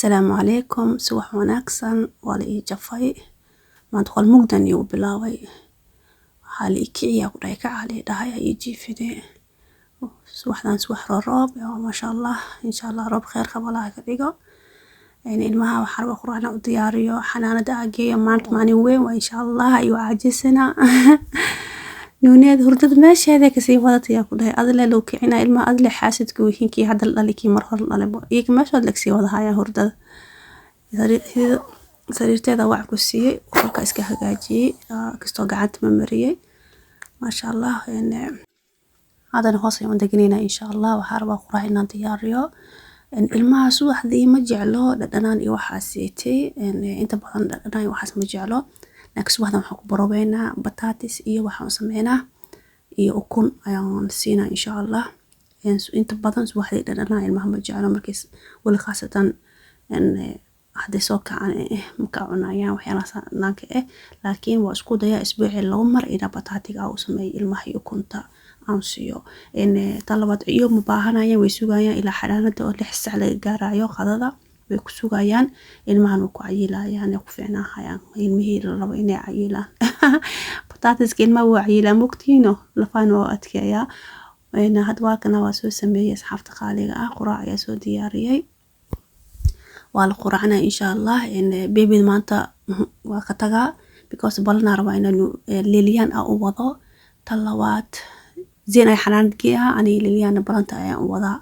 Assalaamu calaykum, subax wanaagsan. Waa la ii jafay maanta, qol mugdan iigu bilaabay. Waxaa la ii kiciyaa ku dhahay, kaca la ii dhahay, ha ii jiifide. Subaxdan subax roob, maasha Allah. Insha Allah roob kheer qabo Allah ka dhigo. Ilmaha waxaa rabaa quraac inaan u diyaariyo, xanaanada aa geeyo. Maanta maalin weyn waa, insha Allah. Iyo caajisana nuuneed hurdada meesheeda kasii wadataya ku dhahay, adle loo kicinaa ilmaha, adle xaasidka wihiin kii hadda la dhalay, kii mar hore la dhalay, iyaga meeshood lagasii wada hayaan hurdada. Sariirteeda wac ku siiyey, qolka iska hagaajiyey, kastoo gacanta ma mariyey, maasha Allah. Haddana hoos ayaan u deganaynaa, insha Allah. Waxaa rabaa quraac inaan diyaariyo ilmaha. Subaxdii ma jeclo dhadhanaan iyo waxaas seetay, inta badan dhadhanaan iyo waxaas ma jeclo, laakiin subaxdan waxaan ku barobeynaa bataatis iyo waxaan u sameynaa iyo ukun ayaan siinaa, insha Allah. Inta badan subaxdii dhadhanaan ilmaha ma jeclo, markiis weli khaasatan hadday soo kacaan maka cunayaan waxyaalahaas dhanaanka ah, laakiin waa isku dayaa isbuucii 2 mar inaa bataatiga u sameeyo ilmaha iyo ukunta aan siiyo. Tan labaad, iyo ma baahanayaan, way sugayaan ilaa xanaanada oo 6 sac laga gaarayo. Qadada way ku sugayaan ilmahan, way ku cayilayaan, way ku fiicnaahayaan. Ilmihii la rabo inay cayilaan, bataatiska ilmaha waa cayilaan, mogtiino lafaan waa adkeeyaa. Hadda waa kana, waa soo sameeyey, asxaabta qaaliga ah. Quraac ayaa soo diyaariyey, waa la quraacnaa, insha Allah. Baby maanta waa ka tagaa because balanaa rabaa inaan Lilian aa u wado. Tan labaad, Zayn ay xanaanad geeyaa, aniga Liliana balanta ayaan u wadaa.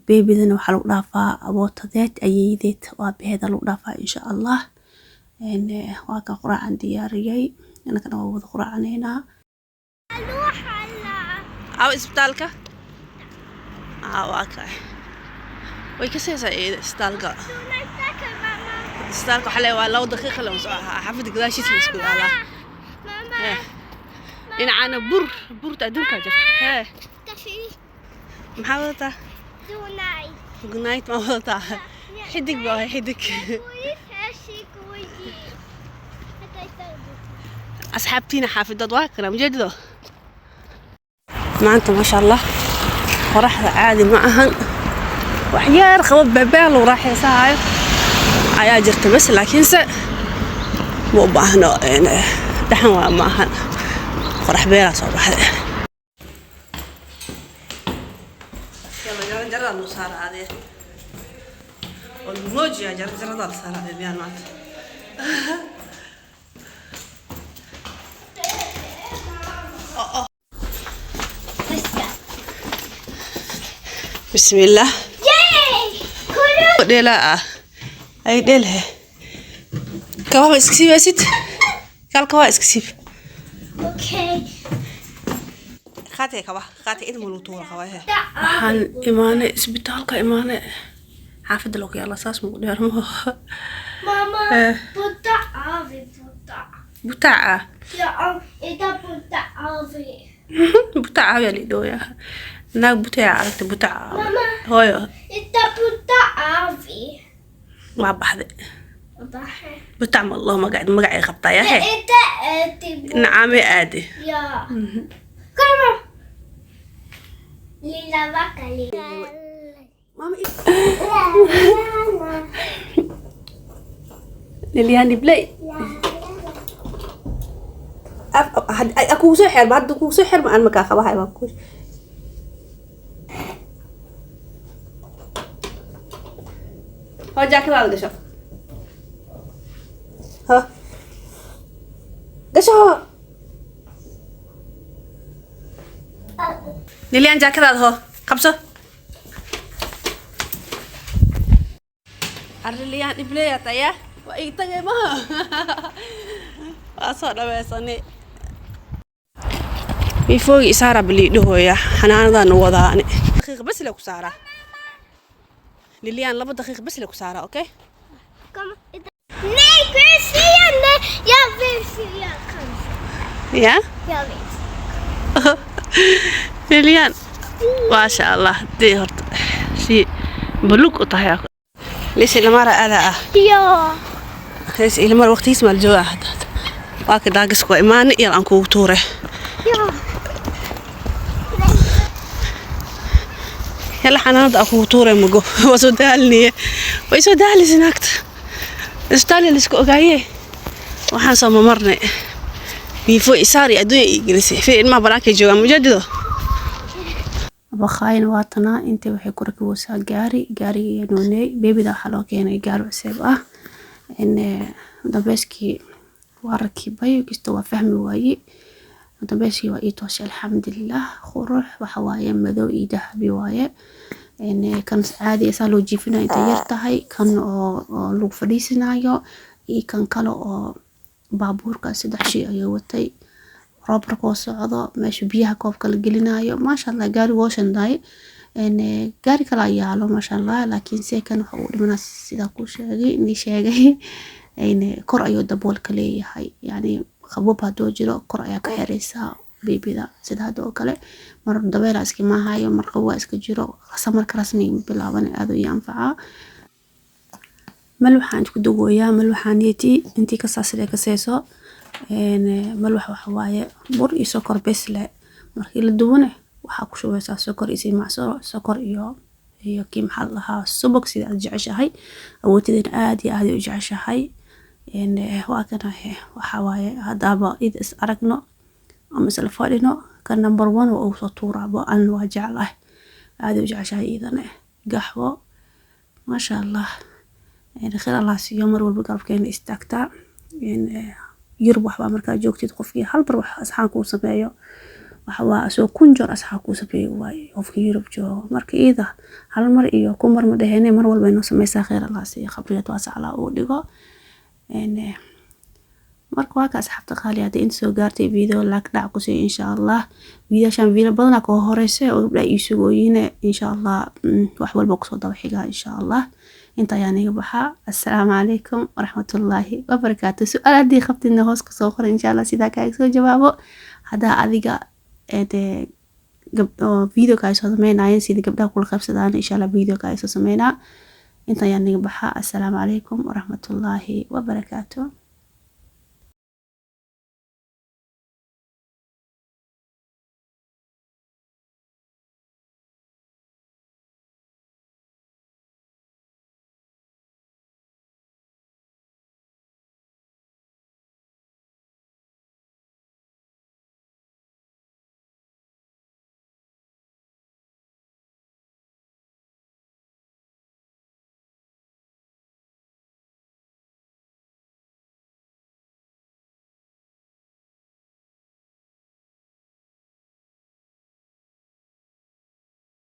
Babydana waxaa lagu dhaafaa abootadeed, ayeeydeed, aabaheeda lagu dhaafaa, insha Allah. Waa ka quraacan diyaariyey, anagana waa wada quraacaneynaa. Aw, isbitaalka waa kay, way ka seesaa iyada isbitaalka. Isbitaalka waxaa leeyahay waa 2 daqiiqa la soo xaafadda gadaashiisa la isku yaalaa. Dhinacana bur buurta adduunkaa jirta. Hee, maxaa wadataa? Goodnight ma wadataa? Xidig baa ahay, xidig. Asxaabtiina xaafidood waa kana mujeedido. Maanta maasha Allah qoraxda caadi ma ahan, waxyaar qabo baabaa lagu raaxaysanayo ayaa jirta bas, laakiinse ma u baahno dhaxan, waa ma ahan qorax beelaa soo baxday. Jaranjarada lagu saaraadee oo lagu moojiyaa, jaranjarada la saaraadee miyaan maanta? Bismillaah, dheelaa ah ay dheelhe, kabaha iska siibaysid, kaal kabaha iska siib. Qaatay kaba, qaatay idmo lagu tuura kabahe. Waxaan imaanay isbitaalka, imaanay xaafadda lagu yaala, saas mugu dheer ma. Mamma, putta av putta. Butaaca. Ja, inte putta av. Butaaca ayaa liidhooyaa, naag butaaca aragtay, butaaca. Mama. Hooyo. Inte putta av. Waa baxday butaac ma allahu magac magacay qabtaa yahe. Inte ätit. Nacaamee aade. Ja. Kom. Lilla vackra lilla. Lilian Ibley kugu soo xirma, hadda kugu soo xirma, aan makaa qabahay baa ku hoo jaakadaada gasho, ho gasho, ho Lilian, jaakadaada ho qabso. Ariliyan Ibley taya waa ii tagay maha, waa soo dhameysanay. Miifoogi isaara baliidhahooya, xanaanadan u wadaa ani. Daqiiq bas le ku saaraa Lilian, 2 daqiiq bas le ku saaraa, okay? Kom. Nej, Christian, nej. Jag vill se kanske. Ya. Jag vill. Lilian, maasha Allah, dee horta si balug u tahay lisi lamara aada ah. Ja. Leys ilamara waqtigiis maal jooga hadda, waa ka daagisku waa imaani yar aan kugu tuure. Ja. Yalla, xanaanada aan kugu tuure mago, waa soo daalniye. Way soo daalisa naagta. Isbitaal la isku ogaaye, waxaan soo mamarnay biifo isaar iyo adduunya ii gelisay. Fiir, ilmaha banaankay joogaan mujadido. Abaqaayin waatanaa, inta waxay ku rakibeysaa gaari. Gaarigii nuuney beebida waxaa loo keenay gaari cusub ah. Dambeeskii waa rakibay, kasta waa fahmi waaye. Dambeeskii waa ii tooshay, alxamdulilah. Qurux waxa waaye, madow iyo dahabi waaye. Kan caadi saa loo jiifinayo intay yar tahay, kan oo lagu fadhiisanayo iyo kan kale oo baabuurka, saddex shay ayuu watay. Roob markuu socdo, meesha biyaha koobka la gelinayo. Maasha Allah, gaari woo shandaay. Gaari kale ayaa yaalo, maasha Allah, laakiin se kan waxa uu dhimanaa sidaa kuu sheegay, nii sheegay, kor ayuu daboolka leeyahay. Yacni qaboob hadduu jiro, kor ayaa ka xiraysaa beebida, sida hadda oo kale. Mar dabeela iska maahayo, mar qabow iska jiro, samarka rasmiga bilaaban, aad uu ii anfacaa. Mal waxaan isku dugooyaa mal waxaan niyati intii kasaasile kaseyso. Malwax waxa waaye bur iyo sokor bes leh. Markii la duwane, waxaa ku shubeysaa sokor iyo macsaro, sokor iyo kii maxaa la dhahaa, subag, sida aad jeceshahay. Awoodteedana aad iyo aad ay u jeceshahay. Waa kana. Waxa waaye haddaaba id is aragno ama isla fadhino, kan number one waa ugu soo tuuraaba. An waa jeclahay, aad ay u jeceshahay iidana gaxwo, maasha Allah. Khayr Allah siiyo, mar walba garabkeena istaagtaa. Yurub waxbaa markaa joogtid, qofkii hal mar wax asxaan kuu sameeyo, waxa waa asoo 1000 jeer asxaan kuu sameeyo waaye qofkii Yurub joogo. Marka iida hal mar iyo kun mar ma dhehene, mar walba inoo sameysaa. Khayr Allah siiyo, khabrigeed waasac Allah uu dhigo. Marka waa ka, asxaabta qaali, haddii inta soo gaartay video, like dhac ku sii, insha Allah. Videoshan video badanaa ka horeysa oo gabdhaha ii sugooyine, insha Allah wax walba kusoo daba xigaa, insha Allah. Inta ayaan iga baxaa. Assalaamu calaykum waraxmatullaahi wabarakaatu. Su-aal haddii qabtidna, hoos kasoo qor, insha Allah sidaa kaaga soo jawaabo. Haddaa adiga dee gabdho video ka ay soo sameynayeen, sida gabdhaha kula qabsadaan, insha Allah video ka ay soo sameynaa. Inta ayaan iga baxaa. Assalaamu calaykum waraxmatullaahi wabarakaatu.